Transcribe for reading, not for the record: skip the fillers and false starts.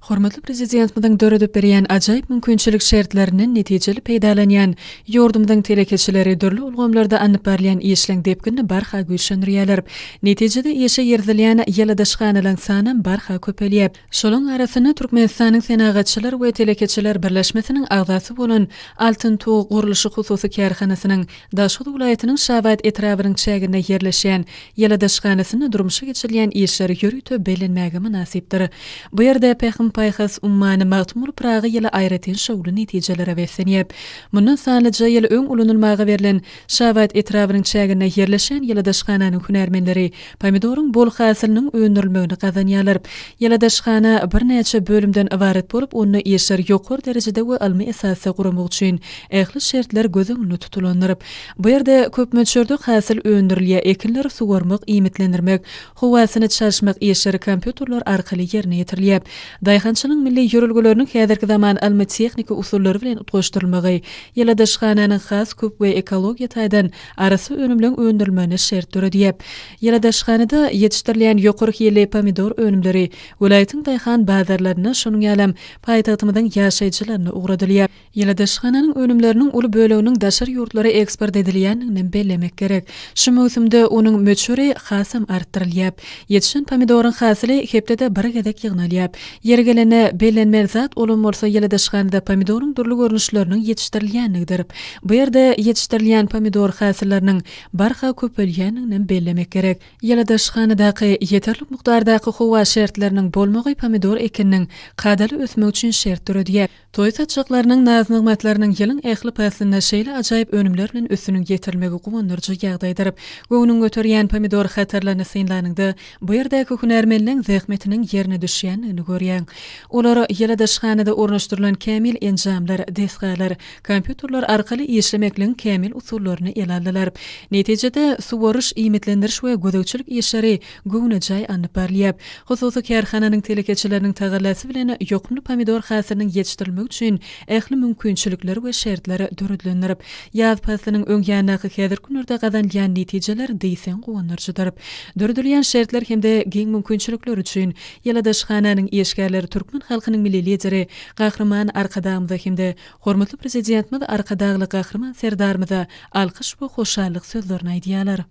Hormatly Prezidentimiziň döredip berýän ajaýyp mümkinçilik şertlerinden netijeli peýdalanýan ýurdumyzyň telekeçileri dürli ulgamlarda alnyp barylýan işleň depginini barha güýçlendirýärler. Netijede işe girizilýän ýyladyşhanalaryň sanam barha köpelýär. Şolaryň arasynda Türkmenistanyň Senagatçylar we telekeçiler birleşmesiniň agzasy bolan Altyn tug gurluşyk hususy kärhanasynyň Daşoguz welaýatynyň Şabat etrabynyň çäginde ýerleşýän ýyladyşhanasynda durmuşa geçirilýän işler ýörite bellenmäge mynasypdyr. Bu ýerde Pähim-paýhas ummany Magtymguly Pyragy ýyly aýratyn şowly netijelere beslenýär. Mundan sanlyja ýyl öň ulanylmaga berlen Şabat etrabynyň çäginde ýerleşýän ýyladyşhananyň hünärmenleri pomidoryň bol hasylynyň öndürilmegini gazanýarlar. Ýyladyşhana birnäçe bölümden ybarat bolup, onda işler ýokary derejede we ylmy esasda guramak üçin ähli şertler göz öňünde tutulandyr. Bu ýerde köp möçberde hasyl öndürilýär, ekinleri suwarmak, iýmitlendirmek, howasyny çalyşmak işleri kompýuterler arkaly ýerine ýetirilýär. Daýhançylygyň milli ýörelgeleriniň häzirki zaman ylmy-tehniki usullary bilen utgaşdyrylmagy ýyladyşhananyň has köp we ekologiýa taýdan arassa önümleň öndürilmegine şert döredýär. Ýyladyşhanada ýetişdirilýän ýokary hilli pomidor önümleri welaýatyň daýhan bazarlaryna, şonuň ýalam paýtagtymyzyň ýaşaýjylaryna ugradylýar. Ýyladyşhananyň önümleriniň uly böleginiň daşary ýurtlara eksport edilýändiginem bellemek gerek. Şu möwsümde onuň möçberi hasam artdyrylýar. Ýetişen pomidoryň hasyly hepdede bir gezek ýygnalýar. Ýeri gelende, bellenmeli zat, olam bolsa ýyladyşhanada pomidoryň dürli görnüşleriniň ýetişdirilýändigidir. Bu ýerde ýetişdirilýän pomidor hasyllarynyň barha köpelýändiginem bellemek gerek. Ýyladyşhanadaky ýeterlik mukdardaky howa şertleriniň bolmagy pomidor ekininiň kadaly ösmegi üçin şert döredýär. Toý saçaklarynyň naz-nygmatlarynyň ýylyň ähli paslynda şeýle ajaýyp önümler bilen üstüniň ýetirilmegi guwandyryjy ýagdaýdyr. Göwnüňi göterýän pomidor hatarlaryny synlanyňda, bu ýerdäki hünärmenleň zähmetiniň ýerine düşýändigini görýäň. Olar ýyladyşhanada ornaşdyrylan kämil enjamlar, desgalar, kompýuterler arkaly işlemekligiň kämil usullaryny ele aldylar. Netijede, suwaryş, iýmitlendiriş we gözegçilik işleri göwnejaý alnyp barylýar. Hususy kärhananyň telekeçileriniň tagallasy bilen ýokumly pomidor hasylynyň ýetişdirilmegi üçin ähli mümkinçilikler we şertler döredilendir. Ýaz paslynyň öň ýanyndaky häzirki günlerde gazanylýan netijeler diýseň guwandyryjydyr. Döredilýän şertler hem-de giň mümkinçilikler üçin ýyladyşhananyň işgärleri türkmen halkynyň Milli Lideri Gahryman Arkadagymyza hem-de hormatly Prezidentimiz Arkadagly Gahryman Serdarymyza alkyş we hoşallyk sözlerini aýdýarlar.